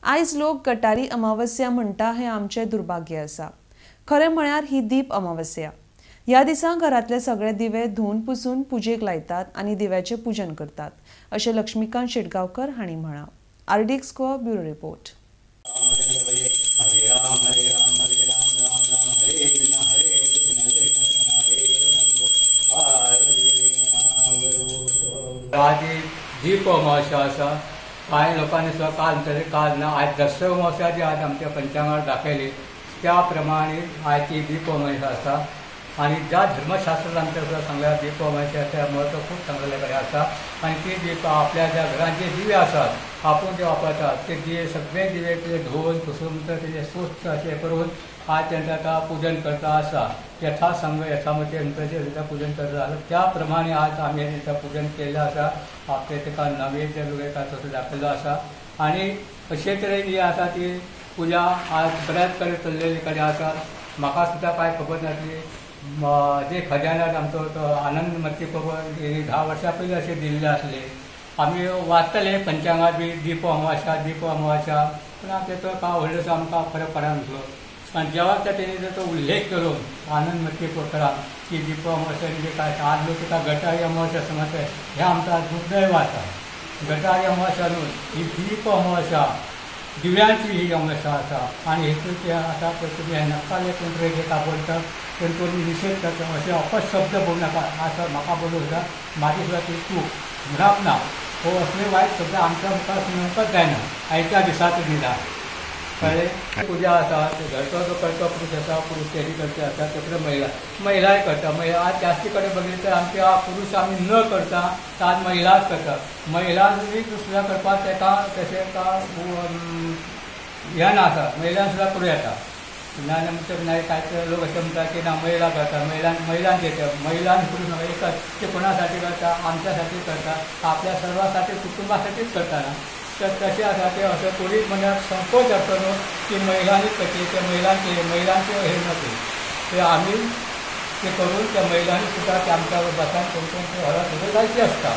आयज लोक गटारी अमावस्या म्हणटा हें आमचें दुर्भाग्य आसा. खरें म्हळ्यार ही दीप अमावस्या. ह्या दिसा घरांतले सगळे दिवे धुवन पुसून पुजेक लायतात आनी दिव्याचें पूजन करतात अशें लक्ष्मीकांत शेटगांवकर हांणी म्हळां. RDX Goa bureau report. आज दीप अमावस्या आसा. कांय लोकांनी सुद्दां काल म्हणटले काल ना, आज दर्शक अमावस्या जी आज आमच्या पंचांगार दाखयली त्या प्रमाणे आयची दीप अमावस्या आसा. आणि ज्या धर्मशास्त्रात आमच्या सुद्दां सांगल्या दीप अमावस्याचे म्हत्व खूब सांगलेले कडेन आसा. आनी ती दीप आपल्या ज्या घरांत जे दिवे आसात आपूण जे वापरतात ते दिवे सगळे दिवे ते धुवन पुसून तेजे स्वच्छ अशें करून आज तांकां आतां पूजन करता आसा. यथासंग यथामते तांकां पूजन करता आसा. त्या प्रमाणे आज आमी तांकां पूजन केल्लें आसा. आपले ताका नैवेद्य वगैरे तसो दाखयल्लो आसा. आनी अशे तरेन ही आसा ती पुजा आज बऱ्याच कडेन चल्लेली कडेन आसा. म्हाका सुद्दां कांय खबर नासली. जे खजान्यात आमचो तो आनंद मत्तीकोबर 10 वर्सां पयलीं अशें दिल्लें आसलें. आमी वाचतले पंचांगात बी दीप अमावस्या दीप अमावस्या, पूण तेचो काय व्हडलोसो आमकां फरक पडनासलो. आनी जेवा तेणी तो उल्लेख केलो आनंद मत्तीकोकरान की दीप अमावस्या म्हणजे काय, आज लोक ताका गटारी अमावस्या समजता, हें आमकां दुर्दैव आसा. गटारी अमावस्या न्हू, ही दीप अमावस्या, दिव्यांची ही अमावस्या आसा. आनी हेतून ते आतां तुमी हें नाका कोण तरी एका बोलता कोण कोण निशेध करता अशें अपशब्द बोलू नाका असो म्हाका बोलू सुद्दां म्हाजी सुद्दां ती चूक म्हणप ना. हो असले वायट शब्द आमच्या मुखार म्हणपाक जायना आयच्या दिसा तरी निदान कळ्ळें. पुजा आसा घरचो जो करतो पुरूष आसा, पुरूष तेणी करचे आसा, तेकडे महिला महिलाय करता. महिला आज जास्ती कडेन बघितलं तर आमच्या पुरूष आमी न करता तर आज महिलाच करता. महिलांनी सुद्दां करपाक ताका तशें हें ना आसा, महिलां सुद्दां करूं येता. ना नाही काय लोक अशें म्हणटा की ना महिला करता, महिलांचे ते महिला आनी पुरूष एकच, ते कोणासाठी करता, आमच्यासाठी करता, आपल्या सर्वासाठी कुटुंबासाठीच करता ना. तर तशें आसा ते असं कोणीच मनात संकोच असतो न्हू की महिलांनी करचे ते महिलांचे महिलांचे हे न्हू ते आमी ते करून त्या महिलांनी सुद्दां ते आमच्या बसान कोण कोण ते हळद सुद्दां जायची आसता.